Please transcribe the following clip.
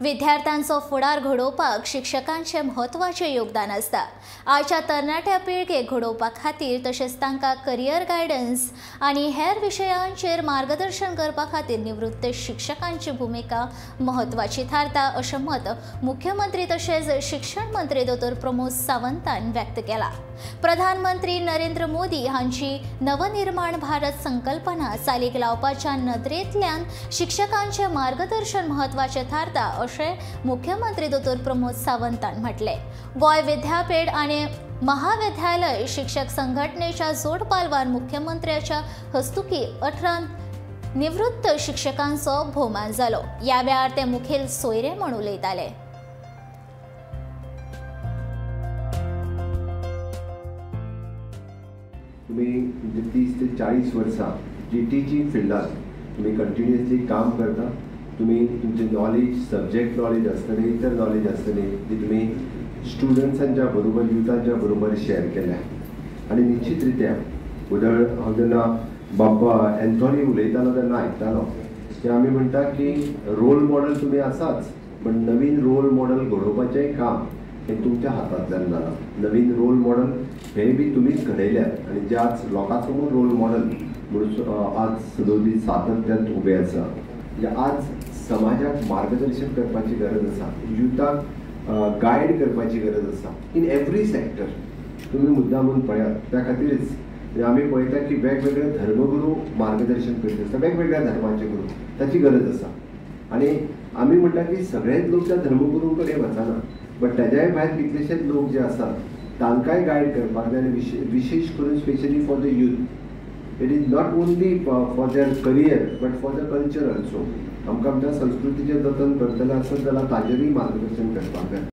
विद्यार्थ्यांचो फुडार घडोवपाक शिक्षकांचें म्हत्वाचें योगदान आसता। आयच्या तरणाट्या पिळगेक घडोवपा खातीर तशेंच तांकां करियर गायडन्स आनी हेर विशयांचेर मार्गदर्शन करपा खातीर निवृत्त शिक्षकांची भुमिका म्हत्वाची थारता अशें मत मुख्यमंत्री तशेंच शिक्षण मंत्री दोतोर प्रमोद सावंतान व्यक्त केला। प्रधानमंत्री नरेंद्र मोदी हांची नवनिर्माण भारत संकल्पना चालीक लावपाच्या नदरेंतल्यान शिक्षकांचें मार्गदर्शन म्हत्वाचें थारता अशें मुख्यमंत्री दोतोर प्रमोद सावंतान म्हटलें। गोंय विद्यापीठ आनी महाविद्यालय शिक्षक संघटनेच्या जोडपालवान मुख्यमंत्र्याच्या हस्तुकी 18 निवृत्त शिक्षकांचो भोवमान जालो। ह्या वेळार ते मुखेल सोयरे म्हूण उलयताले। तुम्ही 30 ते 40 वर्सां जी टीचिंग फिल्डात तुम्ही कंटिन्युअसली काम करता। तुम्ही तुमचे नॉलेज, सब्जेक्ट नॉलेज आसतलें, इतर नॉलेज आसतलें ती तुम्ही स्टुडंट्सांच्या बरोबर, युथांच्या बरोबर शेअर केल्या। आनी निश्चित रित्या उदळ हांव जेन्ना बाबा एन्थोनी उलयतालो तेन्ना आयकतालो की आमी म्हणटा की रोल मॉडल तुमी आसाच, पण नवीन रोल मॉडल घडोवपाचेंय काम हें तुमच्या हातांतल्यान जालां। नवीन रोल मॉडल हे बी तुमीच घडयल्यात आनी ज्याच लोकां समोर रोल मॉडल म्हणून आज सदोदीत सातत्यान उबे आसा। म्हणजे आज समाजाक मार्गदर्शन करपाची गरज आसा, युथाक गायड करपाची गरज आसा इन एवरी सेक्टर। तुमी मुद्दा म्हणून पळयात, त्या खातीरच आमी पळयता की वेगवेगळे धर्मगुरू मार्गदर्शन करीत आसता, वेगवेगळ्या धर्माचे गुरू, ताची गरज आसा। आनी आमी म्हणटा की सगळेच लोक त्या धर्मगुरूं कडेन वचना, बट ताज्याय भायर कितलेशेच लोक जे आसात तांकांय गायड करपाक जाय। आनी विशेश करून specially for the youth, it is not only for their career but for the culture also. आमकां आमच्या संस्कृतीचें जतन करतले आसत जाल्यार ताजेरूय मार्गदर्शन करपाक जाय।